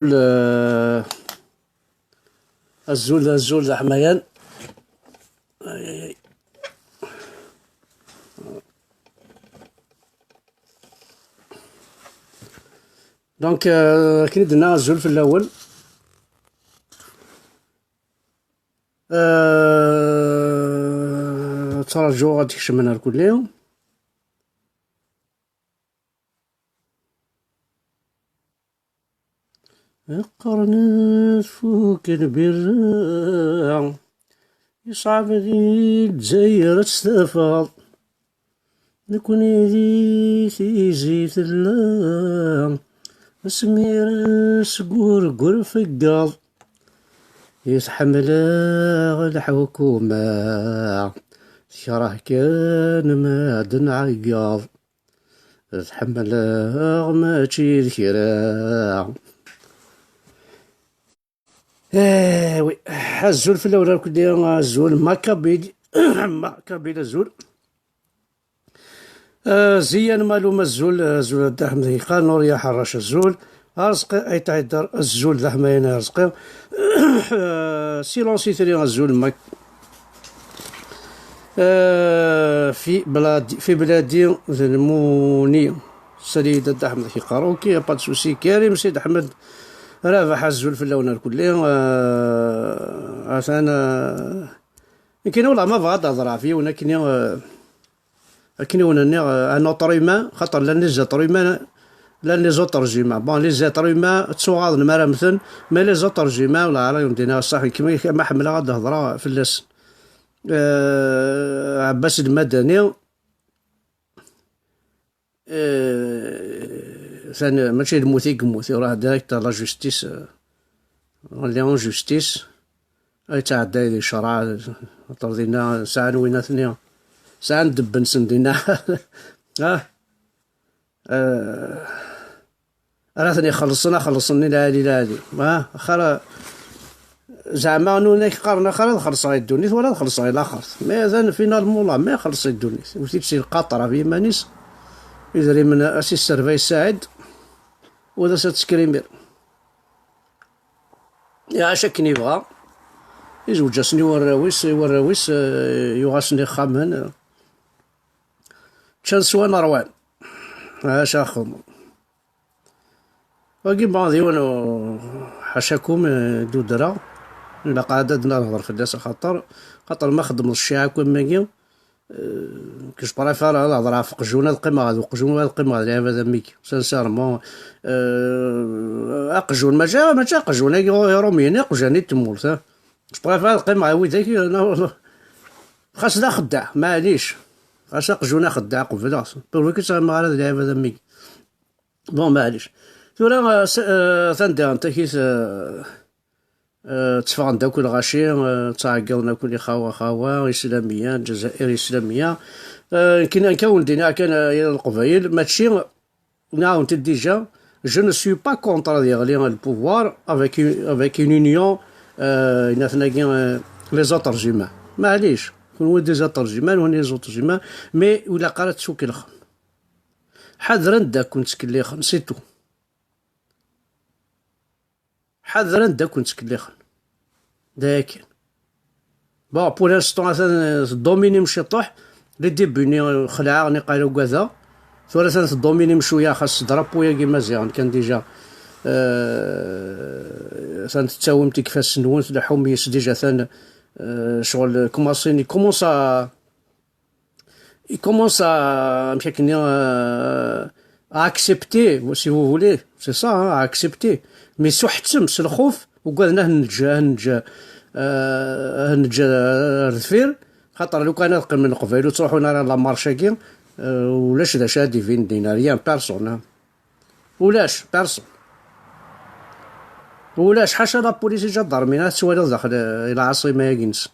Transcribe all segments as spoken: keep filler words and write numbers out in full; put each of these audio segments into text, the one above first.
Le- Azul, azul d aḥmayan. Ay, ay, ay. Donc, euh, akken i d-tenna, azul fell-awen. Euh, ttṛajuɣ ad d-kecmen ar kulli. Qqaren ad fuken birra, yeṣɛeb di Lezzayer ad tt-tafeḍ. Nekni di tizi tella, asmi ara sgurgur feggeḍ. I tḥemmleɣ lḥukuma, tekreh kan ma d-nɛeggeḍ. Tḥemmleɣ mačči d kra. Eh, oui. Azul fell-awen, azul, Makabil. Makabil, azul. Eh, Ziyan Malum, azul, azul, Dda Ḥmed Iqan, Nuriya Ḥerrac, azul. Arezqi Ayt Ɛidar, azul, d aḥmayan Arezqi. Eh, Silence Itri, azul, Mak. Eh, fi bladi, fi bladi d lmuni. Salut Dda Ḥmed Iqan. Ok, y a pas de souci. Karim Sid Ḥmed, Rabaḥ, azul fell-awen ar kulli. Eh, atan, eh, nekni wala ma bɣa ad d-hedreɣ ɣef yiwen akkenni, eh, akken i wen-nniɣ, euh, un autre humain, xaṭer llan les êtres humains, llan les autres humains. Bon, les êtres humains ttuɣaḍen mi ara mmten, mais les autres humains, wala ara yundin-aɣ ṣṣaḥ, nekk ma ḥemmleɣ ad d-hedreɣ fell-asen. Euh, Ɛebbas Lmadani, euh, tan-, mačči d lmut i yemmut, iruḥ direct à la justice, euh, on est en justice. Ay ttɛedday di ccreɛ, aṭer dinna sɛan winatni, sɛan ddebb-nsen dinna. Ah, eh, ara ten-ixellṣen, a xellṣen i lɛali, lɛali. Ah, axir, zeɛma nuna k-qqaren axir ad xellṣeɣ i ddunit wala ad xellṣeɣ i laxert. Mais atan finalement la, mais xelleṣ i ddunit. Wwet-itt si lqaṭer ɣef yiman-is, idrimen a s-isservay Saɛid, u d as-ad teskrimir. Iɛac akken yebɣa, izweǧ-asen i warraw-is, i warraw-is, eh, yuɣ-asen ixxamen, eh, ččan swan ṛwan. Ɛac axxam. Wagi, bon, d yiwen u-, ḥacakum, eh, d udra. Ilaq ad, ad nehder fell-as, axaṭer, axaṭer ma xeddmeḍ cciɛ akk am wagi, Euh, que je préfère ad hedreɣ ɣef uqjun, ad qqimeɣ d uqjun, ad qqimeɣ d lɛibad am wigi. Sincèrement, euh, aqjun, mačči, mačči aqjun-agi iṛumyen, iqjan i tmurt, ha. Je préfère ad qqimeɣ d widak, euh, xas d axeddaɛ, maɛlic. Xas aqjun axeddaɛ, qebleɣ-t. Pourvu que ttɣimiɣ ara d lɛibad am wigi. Bon, maɛlic. Tura, euh, s-, euh, tanda n takit, euh, Eh, tteffɣen-d akk lɣaci, eh, ttɛeggiḍen akk lixawa, xawa, islamiya, Lezzayer islamiya. Eh, nekk, nekk ad wen-d-iniɣ kan, eh, i Leqbayel, mačči, nɛawen-t-id déjà, je ne suis pas contre ad yeɣli le pouvoir avec une, avec une union, eh, inaten-agi, eh, les autres humains. Maɛlic, kunwi des autres humains, nwen les autres humains, mais ur ilaq ara ad ttukelxem. Ḥadren-d ad ken-ttkellixen, c'est tout. Ḥadren-d ad ken-ttkellixen. D akken. Bon, pour l'instant, atan, euh, tdomini-m ciṭuḥ. Les débuts-nni, euh, xelɛeɣ, niqal ugadeɣ. Tura atan tdomini-m cwiya, xas drapeau-agi Maziɣen kan déjà. Euh, atan tettawim-t deg ifassen-nwen, tleḥḥum yes-s déjà, atan, euh, ccɣel, euh, commencé, il commence à, il commence à, amek akken-nni, euh, à accepter, si vous voulez, c'est ça, hein, à accepter. Mais s uḥettem, s lxuf, ugaden ad neǧǧ, ad neǧǧ, euh, ad neǧǧ ar deffir, xaṭer lukan ad qqimen Leqbayel ur ttruḥun ara la marche-agi, euh, ulac d acu ad d-ibin dinna, rien, personne, hein. Ulac, personne. Ulac, ḥaca la police, iǧadarmin, ad twaliḍ daxel, euh, lɛaṣima-agi-nsen.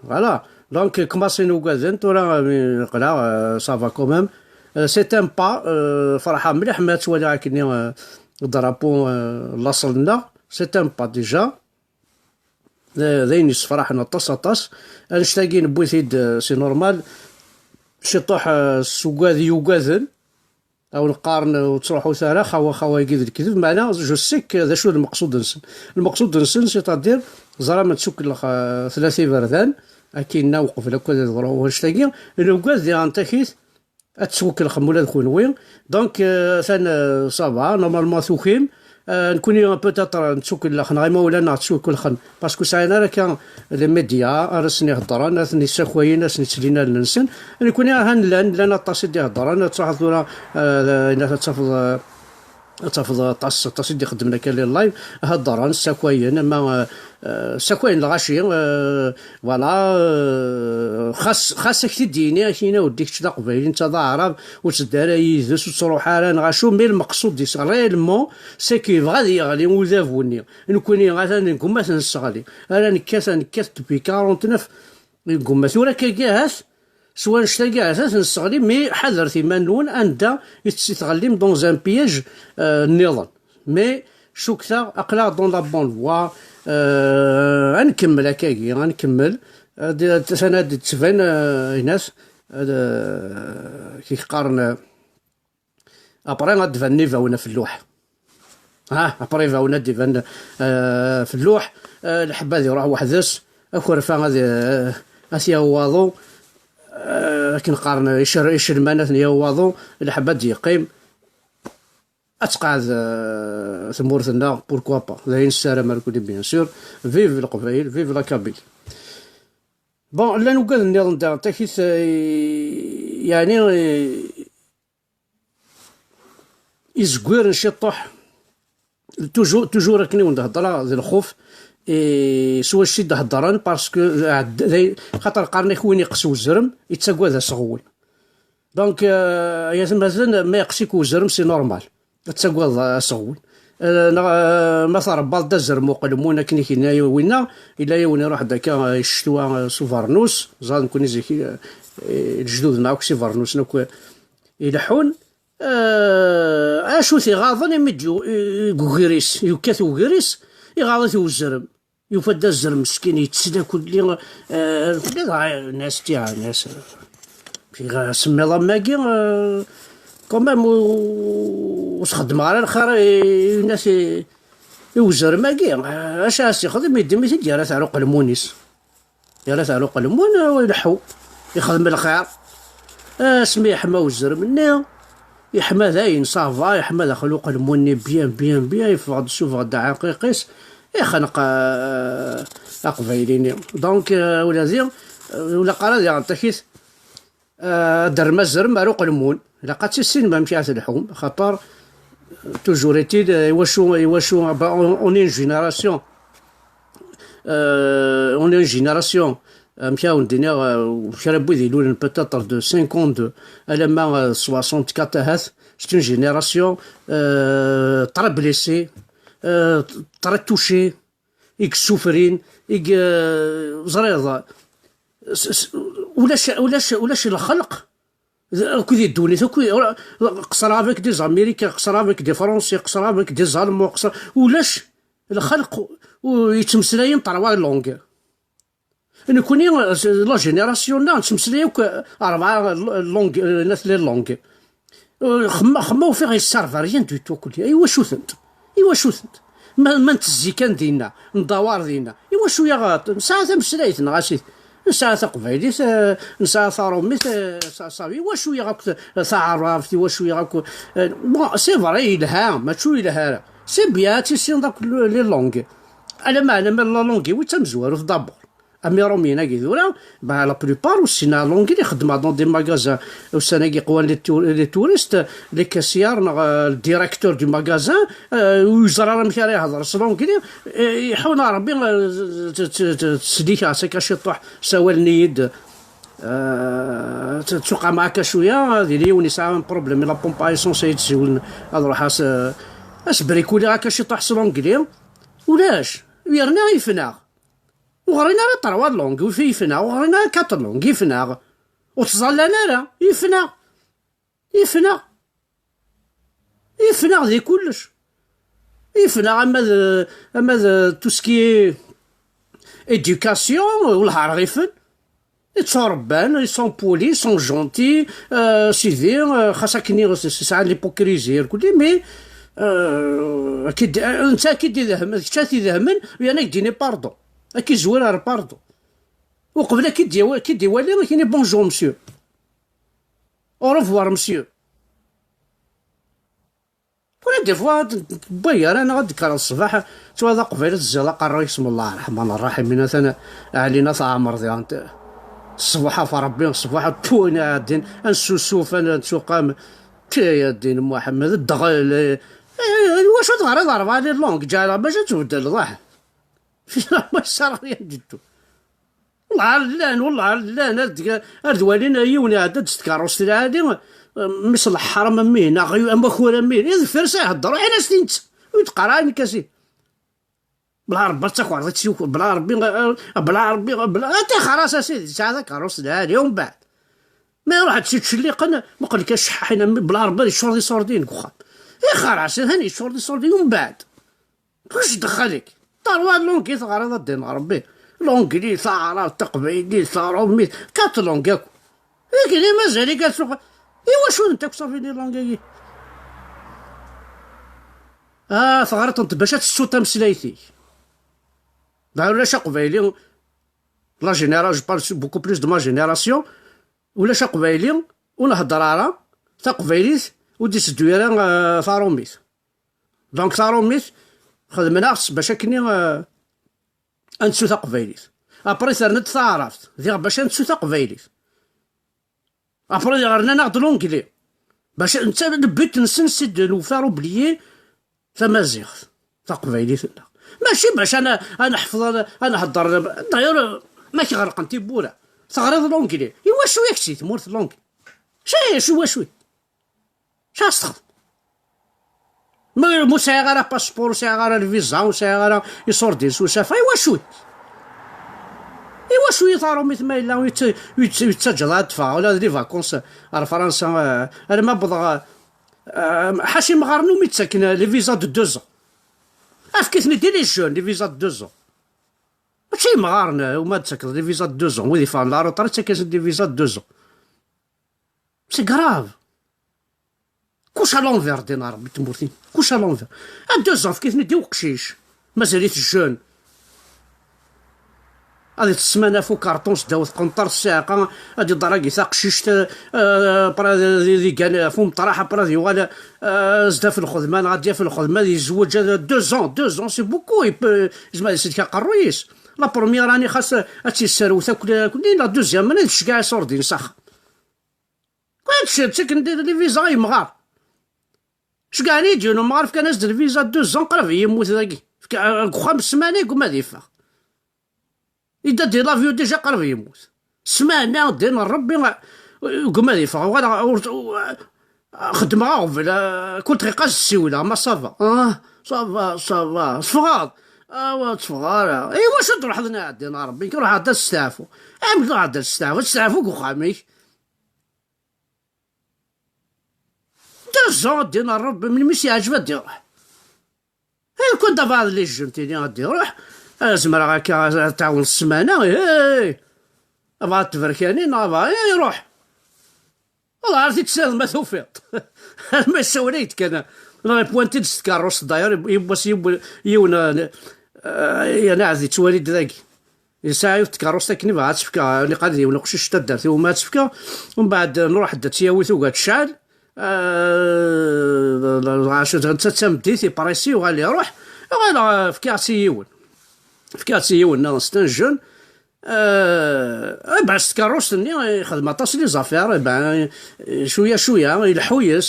Voilà. Donc, commencé ugaden, tura, euh, qla, euh, ça va quand même. Euh, c'est un pas, euh, ferḥeɣ mliḥ ma ttwaliɣ akkenni, euh, drapeau, euh, laṣel-nneɣ. C'est un pas déjà. D, d ayen yessefraḥen aṭas, aṭas. Annect-agi newwi-t-id, euh, c'est normal. Ciṭuḥ, euh, s ugad yugaden. Awen qqaren ur ttruḥut ara, xawa xawa-agi d lekdeb, meɛna je sais que d acu d lmeqsud-nsen. Lmeqsud-nsen, c'est-à-dire, ẓra ma ttsukellex, eh, tlata iberdan, akinna uqbel akk ad yeḍru wannect-agi, nugad diɣen takit ad ttwakellxem ula d kunwi. Donc, eh, atan, eh, ça va, normalement tukim. Eh, nekkni peut-être nettukellex, neɣ imawlan-nneɣ ttwakellxen, parce que ur sɛin ara kan les médias ara sen-iheddren, ad ten-issakayen, ad sen-ittlin allen-nsen. Nekkni ahan llan, llan aṭas i d-iheddren, ad truḥeḍ tura, eh, ad tafeḍ, eh, ad tafeḍ aṭas, aṭas i d-ixeddmen akka les lives, heddren, ssakayen, ama, eh, eh, ssakayen lɣaci, eh, voilà, eh, xas, xas ak-t-id-yini, ak-yini, "Weddi, kečč d aqbayli, netta d aɛrab, ur tteddu ara yid-s, ur ttruḥ ara, neɣ acu", mais lmeqsud-is, réellement, c'est que yebɣa ad yeɣli udabu-nni. Nekkni, atan, neggumma ad t-nesseɣli. Ara nekkat, ad nekkat depuis quarante-neuf, neggumma. Tura akkagi, ahat, s wannect-agi, ahat, ad t-nesseɣli, mais ḥadret iman-nwen anda i tt-, i tɣellim dans un piège, euh, nniḍen. Mais, cukkteɣ, aql-aɣ dans la bonne voie. Euh, ad nkemmel akkagi, ad nkemmel. Euh, d-, atan ad d-tettban, euh, inat, euh, kik qqaren, euh, après ad d-banen ibawen ɣef lluḥ. Ah, après ibawen ad d-iban, euh, ɣef lluḥ, euh, lḥebb ad iruḥ weḥd-s, akerfa ad, euh, ad t-yawi waḍu, euh, akken qqaren icer-, icelman ad ten-yawi waḍu, lḥebb ad d-yeqqim. Ad tqeɛɛed, euh, tmurt-nneɣ, pourquoi pas? D ayen nessaram ar kuli, bien sûr. Vive Leqbayel, vive la Kabylie. Bon, llan ugaden nniḍen daɣen, takit, euh, yeɛni, euh, izegwiren ciṭuḥ, toujours, toujours akken i wen-d-heddreɣ d lxuf, et s wacu i d-heddren, parce que, euh, d-, d-, xaṭer qqaren-ak win iqqes uzrem, yettagad aseɣwen. Donc, euh, ay atmaten, ma yeqqes-ik uzrem, c'est normal. Ad tagadeḍ aseɣwen. Euh, neɣ, euh, ma tṛebbaḍ-d azrem uqelmun akken i k-yenna winna, yella yiwen iruḥ-d akka, euh, ccetwa, euh, s ubernus, ẓer nekkni zik, euh, eh, lejdud-nneɣ akk s ibernusen akk, euh, ileḥḥun. Euh, acu t-iɣaḍen imi d-yu-, i-, i-, ugris, yekkat ugris, iɣaḍ-it uzrem. Yufa-d azrem meskin, yettlakulli, eh, fell-i dɣa, nas tiɛa, nas, eh, semmiḍ am wagi, eh, quand même, ur, ur s-xeddmeɣ ara lxir i, i nas i, i uzrem-agi. Eh, acu ara s-ixdem? Yeddem-it-id, yerra-t ɣer uqelmun-is. Yerra-t ɣer uqelmun, eh, ileḥḥu, ixdem lxir. Asmi yeḥma uzrem-nni, yeḥma dayen, ça va, yeḥma daxel uqelmun-nni, bien, bien, bien, yeffeɣ-d, suffeɣ-d aɛiqiq-is, ixneq, euh, aqbayli-nni. Donc, euh, ula di, euh, ula qqar ad iɣenṭ-ak-it, euh, ad d-terrem azrem ar uqelmun. Ilaq ad tissinem amek ara telḥum, axaṭer, euh, toujours est-il, euh, iwacu, iwacu, bah, on, on est une génération, euh, on est une génération, amek ara wen-d-iniɣ, euh, kra n wid ilulen peut-être de cinquante-deux alamma, euh, soixante-quatre ahat, c'est une génération, euh, très blessée, euh, très touchée, i yessufrin, i y-, euh, ẓriḍ, s-, s-, ulac, ulac, ulac lxelq, d-, akked i ddunit, akked, qeṣṣreɣ avec des Américains, qeṣṣreɣ avec des Français, qeṣṣreɣ avec des Allemands, qeṣṣreɣ, ulac lxelq ur yettmeslayen trois langues. Nekkni, la génération-nneɣ, nettmeslay akk rebɛa langues, les langues. Xemma, xemma ufiɣ, ils servent à rien du tout, kulli. I wacu-tent? I wacu-tent? Ma, ma nettezzi kan dinna, ndawar dinna, i wacu-yaɣ, nesɛa tameslayt, neɣ asit, nesɛa taqbaylit, eh, nesɛa tarumit, eh, sa-, sa-, i wacu-yaɣ akk ta-, taɛrabt, i wacu-yaɣ akk, eh, bon, c'est vrai, yelha, mačči ur yelha ara. C'est bien, ad tissineḍ akk le-, les langues. Alamma, alamma la langue-iw d tamezwarut d'abord. Am Irumyen-agi tura, bah, la plupart ur ssinen ara l'anglais, xeddmeɣ dans des magasins. Ussan-agi qwan les tou-, les touristes, les caissières, neɣ, euh, le directeur du magasin, euh, ur yeẓri ara amek ara ihder s l'anglais, eh, iḥun Rebbi, eh, t-, t-, t-, teslikas akka ciṭuḥ, sawalen-iyi-d, eh, t-, ttuqameɣ akka cwiya, ad yili yiwen yesɛa un problème, la pompe à essence ay d-siwlen, ad ruḥeɣ as, as brikuliɣ akka ciṭuḥ s l'anglais, ulac, yerna yefneɣ. Ur ɣrin ara trois langues, ur yefneɣ, ur ɣrin ara quatre langues, yefneɣ. Ur ttẓallan ara, yefneɣ. Yefneɣ. Yefneɣ di kullec. Yefneɣ ama d, ama d tout ce qui est éducation, wellah ar ɣ-ifen. Ils sont rebelles, ils sont polis, ils sont gentils, euh, sidi, euh, xas akken i s-, sɛan l'hypocrisie irkelli, mais, euh, akid, euh, netta akid idehhmen, d kečč ad t-idehhmen, u yerna ak-d-yini pardon. Ad k-izwir ar pardon. Uqbel ad k-id-yawi, ad k-id-iwali, ad k-yini bonjour monsieur. Au revoir monsieur. Tura des fois wway ara neɣ ad d-kkreḍ ṣṣbeḥ, tura d aqbayli tezziḍ aqerru-ik, bismillah ṛṛeḥman ṛṛaḥim, atan ɛlin at ɛmer diɣen. Ṣṣbuḥ ɣef Ṛebbi, ṣṣbuḥ ṭṭun iɛeddin, ad nessusuf, ad nettuqam. Ti a ddin Muḥemmed, ddɣel, eh, eh, iwacu teɣriḍ rebɛa les langues, ǧeɛleɣ bac ad tbeddleḍ, ah. Finalement, ça sert à rien du tout. Wellah ar llan, wellah ar llan, ar d-, ar d-walin yiwen iɛedda-d s tkeṛṛust lɛali, mmi-s leḥram am wihin, neɣ amakur am wihin, i deffir-s ihedder, uḥin as-t-intt, ur d-qqar ara nekk-as-in. Bla Ṛebbi ad takreḍ ad tt-yuker, bla Ṛebbi, bla Ṛebbi, bla, a tixer-as a sidi, tesɛa takeṛṛust lɛali, umbeɛd. Ma iruḥ ad tt-ittcelliqen, muqel kan cḥaḥin, am, bla Ṛebbi ad yeččur d iṣurdiyen deg uxxam. Ixer-as, atan yeččur d iṣurdiyen, umbeɛd. Kečč dexxel-ik. Terwa langue i teɣriḍ a ddin Ṛebbi. L'anglais, taɛrabt, taqbaylit, taṛumit, quatre langues akk. Dagi mazal-ik ad tuɣ-, iwacu nent akk ṣafi les langues-agi? Ah, teɣriḍ-tent bac ad tettuḍ tameslayt-ik. Dɣa ulac aqbayli, la génération, je parle beaucoup plus de ma génération, ulac aqbayli ur nhedder ara taqbaylit, ur d-iseddu ara, euh, taṛumit. Donc taṛumit xedmen-aɣ-tt bac akken, euh, ad nettu taqbaylit. Après terna-d taɛrabt, diɣ bac ad nettu taqbaylit. Après rnan-aɣ-d l'anglais. Bac netta le but-nsen c'est de nous faire oublier tamaziɣt, taqbaylit-nneɣ. Mačči bac ad n-, ad neḥfeḍ, ad, ad nhedder. D'ailleurs, ma k-ɣelqen tiwwura, teɣriḍ l'anglais. Iwacu-yak si tmurt l'anglais? Acu, acu, iwacu? Acu ad s-texdem? Ma, ma ur sɛiɣ ara passeport, ur sɛiɣ ara lviza, ur sɛiɣ ara iṣurdiyen s usafa, iwacu-yi? Iwacu-yi taṛumit ma yella ur yett-, ur yett-, ur yettaǧǧaḍ ad ffɣeɣ ula d les vacances ar Fransa, eh, arma wwḍeɣ, eh, ḥaca imɣaren umi ttaken les visas de deux ans. Efk-iten-id i les jeunes, les visas de deux ans. Mačči imɣaren, eh, uma d-tettakeḍ les visas de deux ans, wid yeffɣen la retraite, ttaken-asen les visas de deux ans. C'est grave. Kuc à l'envers, ddin Ṛebbi, tmurt-im. Kuc à l'envers. À deux ans, efk-iten-id i uqcic. Mazal-it jeune. Ad iṭṭes ssmana ɣef ukarṭun sdaw tqenṭert ssiɛqa, ad iḍerreg i taqcict, eh, après ad igan ɣef umeṭraḥ, après ad yuɣal, eh, zdat lxedma, neɣ ad yaf lxedma, ad yezweǧ, ad, deux ans, deux ans, c'est beaucoup, il peut, yezmer ad isellek aqerruy-is. La première année, xas ad tt-yesserwet akk, akk, la deuxième année, ad tceggeɛ iṣurdiyen s axxam. Kečč, ttaken-d les visas i yemɣar. Ceggɛen-iyi-d yiwen umɣar, fkan-as-d lviza deux ans, qrib yemmut dagi. Fka-, deg uxxam ssmana, yegguma ad yeffeɣ. Yedda di l'avion déjà qrib yemmut. Ssmana, ddin n Ṛebbi, yegguma ad yeffeɣ. Uɣaleɣ ur, ur, xeddmeɣ aɣbel, ah, kul dqiqa ad ssiwleɣ, ma ça va? Ah, ça va, ça va. Teffɣeḍ? Ah, ur tteffɣeɣ ara. Iwacu ad truḥeḍ, a ddin n Ṛebbi? Ruḥ ɛedda ad testeɛfu. Amek ruḥ ɛedda ad testeɛfu? Ad testeɛfu deg uxxam-ik. Deux ans, ddin n Ṛebbi, melmi s-yeɛǧeb ad d-iṛuḥ. Eh, quand va les jeunes, tini ad d-iṛuḥ, eh, zemreɣ akka ad tɛawen ssmana, eh, aba ad tberkanin, aba, eh, iṛuḥ. Wala ar t-id-tessirdeḍ ma tufiḍ. Arma yessawel-ak-d kan, neɣ yewwi-t-id s tkeṛṛust, d'ailleurs, yewwi-as yiwen, yiwen, eh, yerna ad yettwali-d dagi. Yesɛa yiwet tkeṛṛust akken ibɣa ad tt-fkeɣ, niqal d yiwen uqcic n taddart iwumi ad tt-fkeɣ, umbeɛd nruḥ-d ad tt-yawi tuga ad tecɛel, eh, dɣa acu, netta d tameddit, ipresi, yuɣal iruḥ, uɣaleɣ, eh, fkiɣ-tt i yiwen. Fkiɣ-tt i yiwen, nniḍen c'est un jeune, eh, eh ben, s tkeṛṛust-nni, ixdem aṭas les affaires, eh ben, cwiya, cwiya, ileḥḥu yes,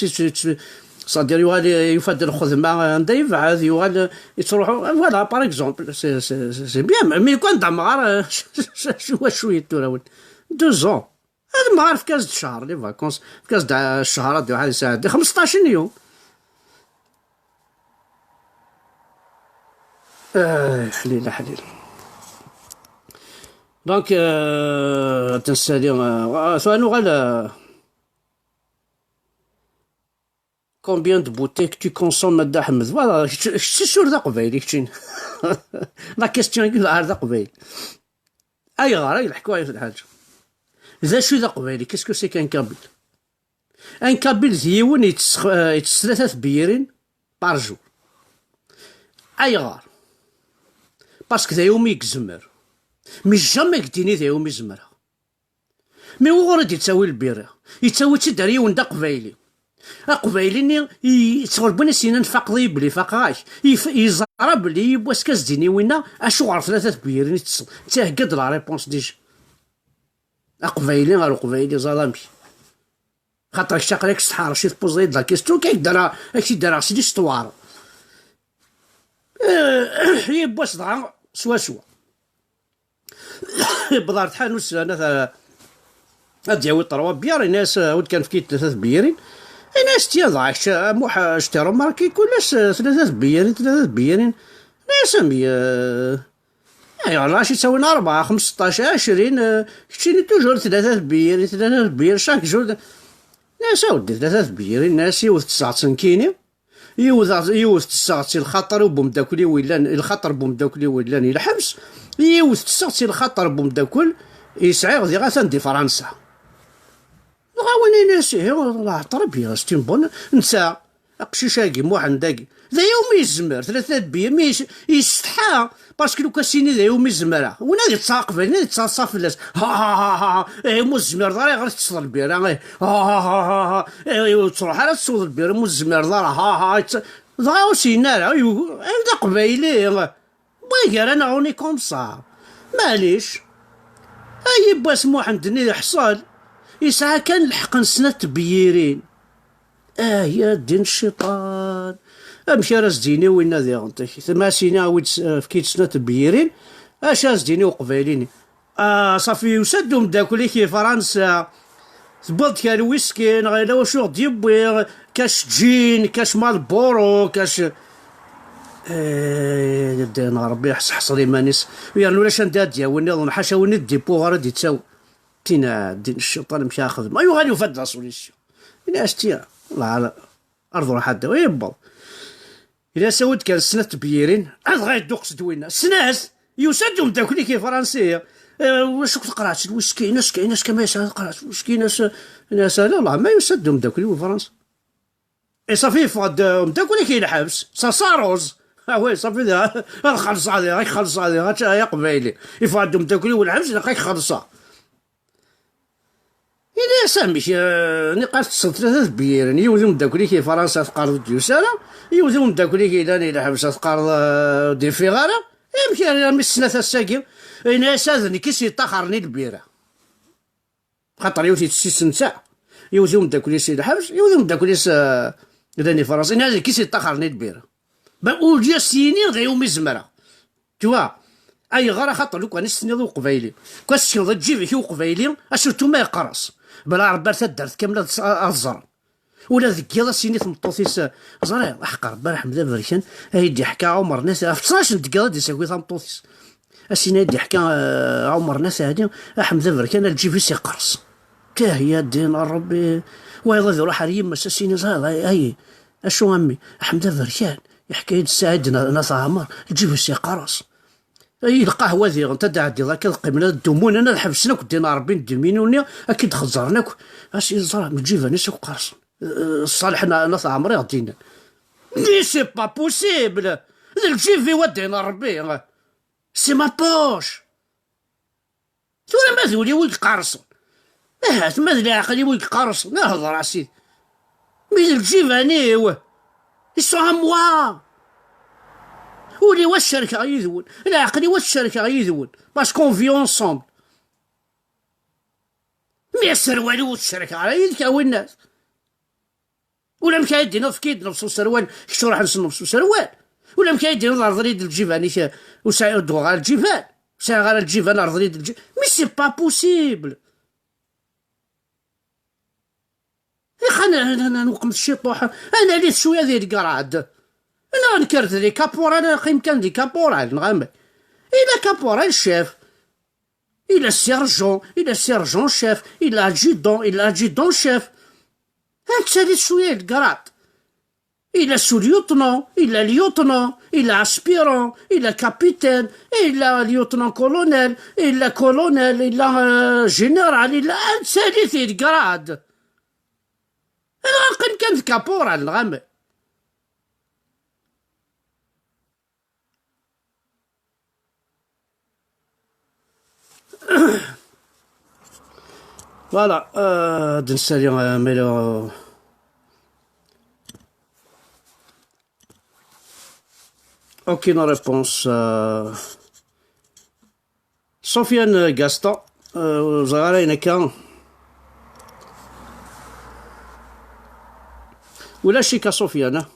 c'est-à-dire yuɣal yufa-d lxedma anda yebɛed, yuɣal yettruḥu, voilà, par exemple, c'est, c'est, c'est bien, mais quand d amɣar, cwiya, cwiya tura, deux ans. Ad amɣar, efk-as-d ccher, les vacances, efk-as-d ccher, ad iruḥ ad yesɛeddi xmesṭac n yum. Ah, ḥlil, ḥlil. Donc, euh, ad nsali, euh, tura nuɣal, euh, combien de bouteilles que tu consommes, a Dda Ḥmed? Voilà, kečč, kečč sûr d aqbayli, keččin. La question-agi d ar d aqbayli. Ayɣer ay leḥku ay lḥaǧa? D acu i d aqbayli? Qu'est-ce que c'est qu'un kabyle? Un kabyle d yiwen yettess, eh, yettess tlata tebyirin par jour. Ayɣer? Parce que d ayumi yezmer. Mais jamais i d-ini d ayumi zemreɣ. Mais wuɣur i d-yettawi lbira? Yettawi-tt-id ar yiwen d aqbayli. Aqbayli-nni i-, yettɣurbu-n as-yenna nfaqeḍ-iyi belli faqeɣ-ak. Yef-, yeẓra belli yiwwas kas d-ini winna, acuɣer tlata tebyirin i tettesseḍ? Netta ihegga-d la réponse déjà. Aqbayli ɣer uqbayli, ẓer amek. Xaṭer kečč aql-ak s tḥerci tpuẓeḍ-iyi-d la question, kak dara, ak-t-id-daraɣ s l'histoire. Eh, yiwwas dɣa swaswa. Yewweḍ ɣer tḥanut, ad, ad d-yawi ṭerwa biyar, yenna-as, "Awi-d kan, efk-iyi-d tlata tebyirin." Yenna-as, "Tiens, dɣa kečč, a Muḥ, je t'ai remarqué kul ass, eh, tlata tebyirin, tlata tebyirin." Yenna-as, "Ami, eh, ayɣer lɣaci ttawin rebɛa, xemseṭṭac, ɛecrin, eh, keččini toujours tlata tebyirin, tlata tebyirin, chaque jour." Yenna-as, "A weddi, tlata tebyirin." Yenna-as, "Yiwet tesɛa-tt nekkini." Yiwet, yiwet tesseɣ si lxaṭer i umeddakel-iw yellan, i lxaṭer n umeddakel-iw yellan i lḥebs, yiwet tesseɣ si lxaṭer n umeddakel i sɛiɣ diɣ atan di Fransa. Dɣa win yenna-as, "Ihi, la très bien, c'est une bonne." Netta, aqcic-agi, Muḥend-agi, d aya umi yezmer, tlata n biyya, mi yes-, yessetḥa. Parce que lukan s-yini d aya umi zemreɣ, win ad yettaɣ aqbayli, ad yettaḍsa fell-as. Ha, ha, ha, ha, ha. Eh, mu tzemreḍ ara, ayɣer i tettesseḍ lbira? Eh, ha, ha, ha, ha, ha. Eh, ur ttruḥ ara ad tesweḍ lbira, mu tzemreḍ ara. Ha, ha, ha. Dɣa ur s-yenna ara, yugi, eh, d aqbayli. Wagi ara neɣ uni comme ça. Maɛlic. Ay, yiwwas Muḥend-nni yeḥṣel. Yesɛa kan lḥeqq n snat tebyirin. Ah, ya ddin cciṭan. Amek ara s-d-yini winna diɣen? Ma s-yini, "Awi-d s-, efk-iyi-d snat n byirin", acu ara s-d-yini uqbayli-nni? Ah, ṣafi, yusa-d umeddakel-ik i Fransa. Tewwiḍ-d kan whisky, neɣ yella wacu i ɣ-d-yewwi, kac gin, kac Marlboro, kac, eh, ddin Ṛebbi, ḥṣ-, ḥṣel iman-is. Yerna ulac anda ad d-yawi nniḍen, ḥaca win i d-ipuɣ ara d-ittawi. Tina, ddin cciṭan, amek ara xedmeɣ? Yuɣal yufa-d la solution. Ini-as, tiens, la, ar d-ruḥ ad d-awi, yewweḍ. Ini-as, "Awi-d kan snat tebyirin", adɣa yedduqes-d winna. Snat! Yusa-d umeddakel-ik i Fransi. Eh, wacu akk teqreɛt n whisky? Ini-as, ini-as kan ma yesɛa teqreɛt n whisky, ini-as, ini-as, "Ala, la, ma yusa-d umeddakel-iw i Fransa." Et ça fait, yeffeɣ-d umeddakel-ik i lḥebs, ça s'arrose. Ah ouais, ça fait, ad xellṣeɣ diɣ, ad xellṣeɣ diɣ, ay aqbayli. Yeffeɣ-d umeddakel-iw i lḥebs, ilaq ad xellṣeɣ. Ini-as, "Amek, eh, niqal teṭṭseḍ tlata tebyirin, yiwet i umeddakel-ik i Fransa teqqareḍ ur d-yusi ara, yiwet i umeddakel-ik yellan i lḥebs teqqareḍ, eh, ur d-yeffiɣ ara, amek armi s snat ass-agi?" Ini-as, "Ad nekk i s-yeṭṭaxren i lbira." Xaṭer yiwet yettess-itt netta, yiwet i umeddakel-is i lḥebs, yiwet i umeddakel-is, eh, llan i Fransa, ini-as, "Ad nekk i s-yeṭṭaxren i lbira." Ba, ur d-as-yini d aya umi zemreɣ. Tu vois? Ayɣer? Axaṭer lukan i s-tenniḍ i uqbayli, lukan s-tenniḍ lǧib-ik i uqbayli, asurtu ma yeqqers, bla Ṛebbi ar taddart kamel ad, ad ẓren. Ula deg yiḍ ad s-yini tmeṭṭut-is, "Ẓriɣ, aḥeqq Ṛebbi, a Ḥmed Aberkan, ay d-iḥka Ɛumer n At, ɣef ttnac n deg yiḍ ad d-isaki tameṭṭut-is." Ad s-yini ay d-iḥka, eh, Ɛumer n At Ɛli, a Ḥmed Aberkan, lǧib-is iqqers. Tah, ya ddin a Ṛebbi. Wayeḍ ad iruḥ ar yemma-s, ad s-yini, "Ẓriɣ, ay, ay, acu a mmi, Ḥmed Aberkan, iḥka-yi-d Saɛid n, n At Ɛmer, lǧib-is iqqers." Ay, lqahwa diɣen, ad d-ɛeddiḍ akka, ad qqimen, ad dumunen, ad ḥebsen akk ddin Ṛebbi n ddiminu-nni, ad k-id-xeẓẓren akk. As-yeẓra, lǧiban-is akk qqersen. Eh, Ṣṣaleḥ n, n At Ɛmer i ɣ-d-yennan. Mais c'est pas possible! D lǧib-iw a ddin Ṛebbi! C'est ma poche! Tura ma d ul-iw i iqersen. Ahat ma d leɛqel-iw i iqersen, hḍeṛ a sidi. Mi d lǧiban-iw, ils sont à moi. Ul-iw ad t-cerkeɣ yid-wen, leɛqel-iw ad t-cerkeɣ yid-wen, parce qu'on vit ensemble. Mi aserwal-iw ur t-cerkeɣ ara yid-k a winnat. Ulamek ara d-tiniḍ efk-iyi-d nnefs userwal, kečč ruḥ els nnefs userwal. Ulamek ara d-tiniḍ rḍel-iyi-d lǧiban-ik, ur sɛiɣ, ur d-uɣeɣ ara lǧiban, ur sɛiɣ ara lǧiban, rḍel-iyi-d lǧiban. Mais c'est pas possible! Ixan, ad nweqmet ciṭuḥ, ad nalit cwiya di lgarad. Neɣ nekker d les caporales, neqqim kan di caporal, neɣ amek? Il a caporal chef. Il a sergent, il a sergent chef, il a adjudant, il a adjudant chef. Ad nettalit cwiya di lgarad. Il a sous-lieutenant, il a lieutenant, il a aspirant, il a capitaine, il a lieutenant-colonel, il a colonel, il a, euh, général, il a un série de grades. Il a un caporal, vraiment. Voilà, euh, ad nsali, euh, ma yella, euh, aucune réponse, euh, Sofiane Gaston, euh, ur ẓriɣ ara ayen akka. Ulac-ik a Sofiane, ah?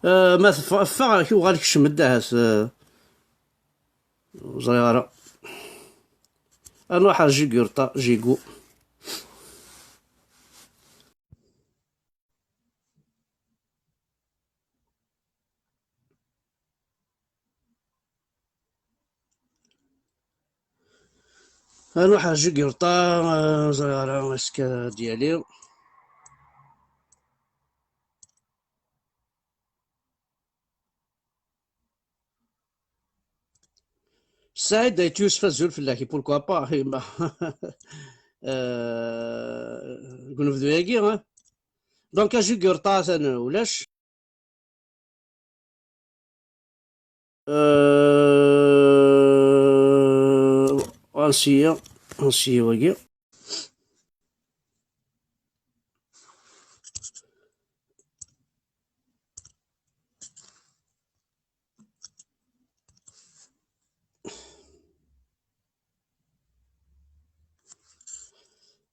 Euh, ma teffeɣ, ffeɣ, uɣal kcem-d ahat, euh, Ur ẓriɣ ara. Ad nruḥ ar Jigurṭa, Jigu. Ad nruḥ ar Jigurṭa, euh, ur ẓriɣ ara acu ad d-yali. Saɛid Ayt Yusef, azul fell-ak, et pourquoi pas, euh, deg unebdu-agi, hein? Donc, a Jugurṭa, atan ulac. Euh, ansi, ansi, wagi.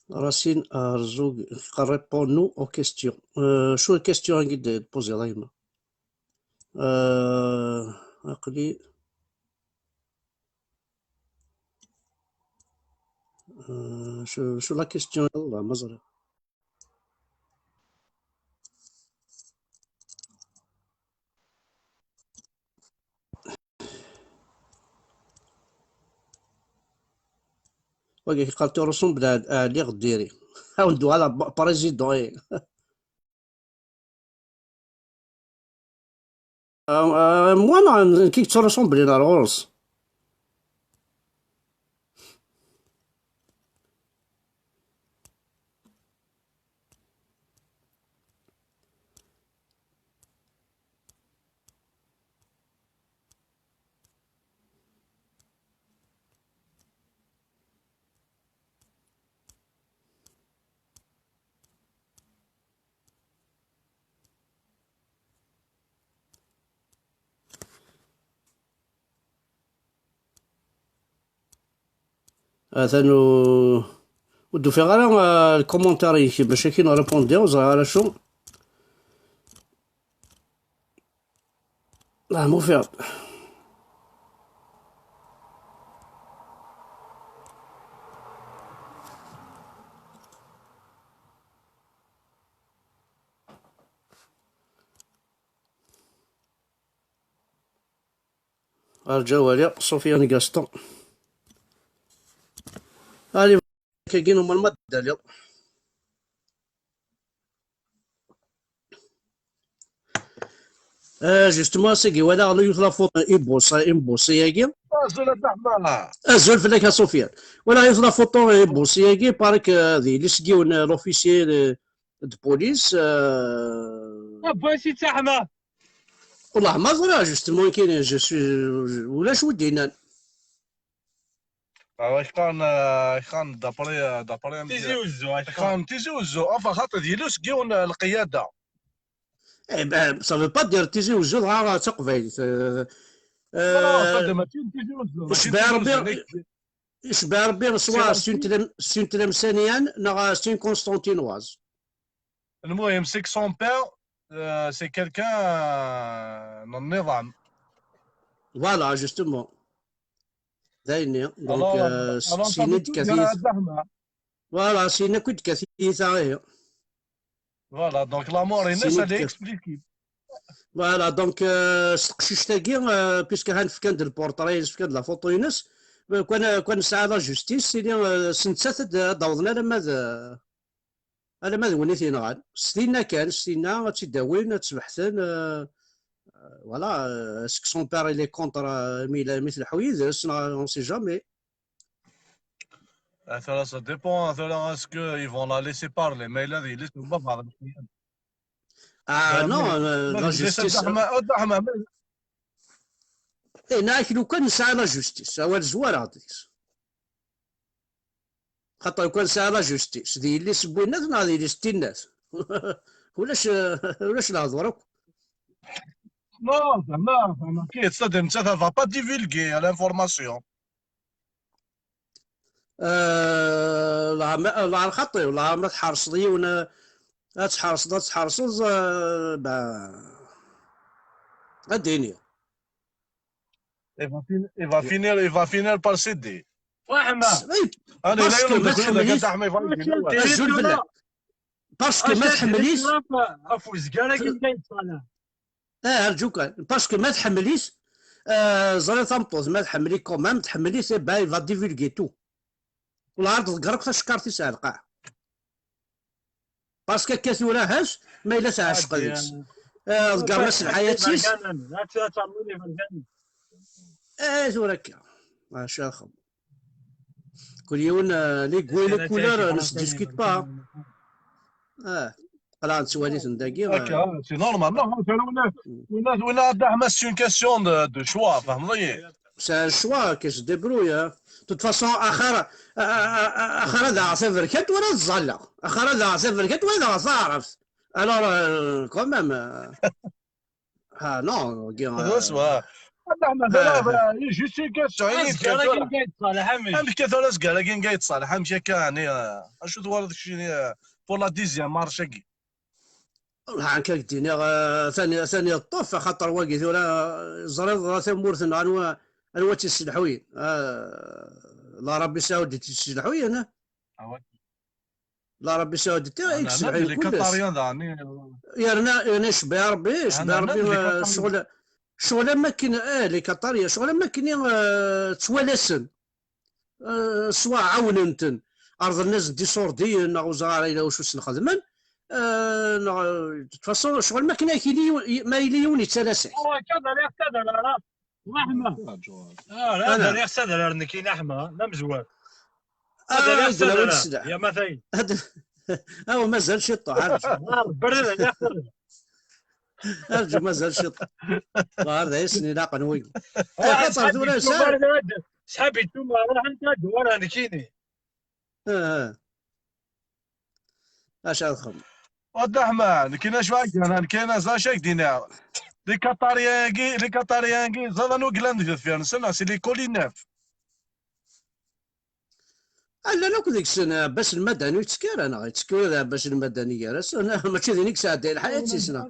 Racine Arzug, répond-nous aux questions. Euh, شو la question اللي قد تبوزي دايما؟ آه، عقلي. آه، شو، شو la question؟ والله ما زال. Wagi yeqqar tu ressembles à, à Ali Ɣdiri. Awen-d-uɣaleɣ président, eh. Euh, euh, moi, non, qui te ressemble, là, Rose. Atan u-, ur d-ufiɣ ara, ah, lkumuntar-ik, bac akin répondre, ur ẓriɣ ara acu. Ah, ma ufiɣ. Arǧaw ali, Sofiane Gaston. Allez, kagi normalement ad d-taliḍ. Euh, justement, c'est que voilà, on a eu la photo, une bosse, une bosse, il y a. Azul a Dda Ḥemma. Azul fell-ak a Sofiane. Voilà, il y a la photo, une bosse, il y a, parce que, euh, di, les, l'officier de, de police, euh, Ah, bon, c'est ça, Ḥemma. Wallah, ma ẓriɣ, justement, كاين، je suis, ulac wi d-yennan. Ah, ouais, je crois, euh, je crois, d'après, euh, d'après un Tizi Wezzu, je crois. Tizi Wezzu. Enfin, خاطر d yilu seg yiwen, euh, lqiyada. Eh ben, ça veut pas dire Tizi Wezzu, dɣa d taqbaylit. Euh, non, non, euh, pas de Tizi Wezzu. Icebbeɛ Rebbi, icebbeɛ Rebbi, soit c'est une Tlem-, c'est une Tlemcenienne, neɣ c'est une Constantinoise. المهم, c'est que son père, euh, c'est quelqu'un, euh, n nniḍam. Voilà, justement. D ayenni. Donc, alors, euh, alors, ça veut tout dire, euh, voilà, c'est une écoute que c'est ça, hein. Voilà, donc la mort est née, ça l'explique. Voilà, donc, euh, s teqcict-agi, euh, puisque han fkan-d le portrait, fkan-d la photo-ines, euh, kan, kan nesɛa la justice, c'est-à-dire, euh, s nettat ad, ad awḍen alamma d, euh, Alamma d win i t-yenɣan. S tinna kan, s tinna ad tt-id-awin, ad tt-beḥten, euh, euh, voilà, euh, est-ce que son père il est contre, euh, mi, mi tleḥḥu yid-s, neɣ on sait jamais. Ah, tura, ça dépend, ah, tura, est-ce que ils vont la laisser parler? Ma yella d yelli-s n baba, ah non, euh, la justice. Nniɣ-ak lukan nesɛa la justice, awal zwareɣ deg-s. Xaṭer lukan nesɛa la justice, d yelli-s n winnat neɣ d yelli-s n tinnat? Ulac, ulac lehdur akk. Non, non, non, c'est-à-dire, ça, ça va pas divulguer l'information. Euh, la, la, la, la, la, ma tḥerseḍ yiwen, euh, ad tḥerseḍ, ad tḥerseḍ, euh, ben, ad d-iniɣ. Il va finir, il va finir, il va finir par céder. Wahma. Allez, parce que ma tḥemmel-it, azul fell-ak. Parce que ma tḥemmel-it, ɣef uzgar-agi n Dda Ṣaleḥ. Ah, rǧu kan. Parce que ma tḥemmel-it, euh, ẓriɣ tameṭṭut, ma tḥemmel-it quand même, tḥemmel-it, eh ben, il va divulguer tout. Wala ar tḍegger akk tacekkart-is ar lqaɛ. Parce que akka tura, hac, ma yella teɛceq deg-s. Eh, ḍeggren-as lḥayat-is. Eh, tura akka. Acu ara xedmeɣ? Kul yiwen, euh, les goûts et les couleurs, euh, ne se discute pas. Ah, qleɛ nettwali-ten dagi, euh. C'est normal. Non, non, c'est normal. Wina, wina, Abd Ahmed, c'est une question de, de choix, fehmeḍ-iyi. C'est un choix qui se débrouille, hein. De toute façon, axir, a-, a-, a-, axir ad aɣeɣ taberkant wala ad ẓẓalleɣ. Axir ad aɣeɣ taberkant wala ad aɣeɣ taɛrabt. Alors, euh, quand même, euh, ah, non, wagi, euh, c'est juste une question. Azgar-agi n Dda Ṣaleḥ, amek? Amek tura azgar-agi n Dda Ṣaleḥ, amek akka, ɛni, euh, acu twalaḍ keččini, euh, pour la dixième marche-agi? Wah, akka k-d-iniɣ, eh, tani, tani yeṭṭef, axaṭer wagi tura, eh, ẓriɣ, ẓriɣ tamurt-nneɣ anwa, anwa tt-yesselḥuyen. Eh, Larabie Saoudite yesselḥuyen, eh? Larabie Saoudite i yesselḥuyen kullec. Yerna, yerna icebbeɛ Rebbi, icebbeɛ Rebbi, eh, ccɣel, ccɣel am akken, eh, les Qatariens, ccɣel am akken, eh, ttwalasen. Eh, swa ɛawnen-ten, rḍlen-as-d iṣurdiyen, neɣ ur ẓriɣ ara yella wacu sen-xedmen, eh, neɣ, de toute façon, ccɣel ma akken ak-yili yiwen, ma yili yiwen yettalas-ak. Awa, akka d ariɣ s adrar, ah, Ḥma. Ah, d ariɣ s adrar, nekkin a Ḥma, d amezwar. Ah, d ariɣ s adrar, ya matayen. Awa, mazal ciṭṭaḥ, arǧu. Ah, Rebbi ad ariɣ s adrar. Arǧu, mazal ciṭṭaḥ. Ḍahir d ayen ilaqen wigi. Axaṭer tura sɛan. Sḥab ituma, ruḥent ad wara nekkini. Ah, ah. Acu ad xedmeɣ? Wadda Ḥman, nekkini acu akka, nekkini acu ak-d-iniɣ. Likaṭariyen-agi, likaṭariyen-agi, ẓaḍ anwa yellan deg deffir-nsen, c'est les Kolinef. Llan akk deg-sen, Ɛebbas Lmadani ur yettekki ara, neɣ yettekki ula d Ɛebbas Lmadani gar-asen, mačči d win i yesɛedday lḥayat-is, neɣ?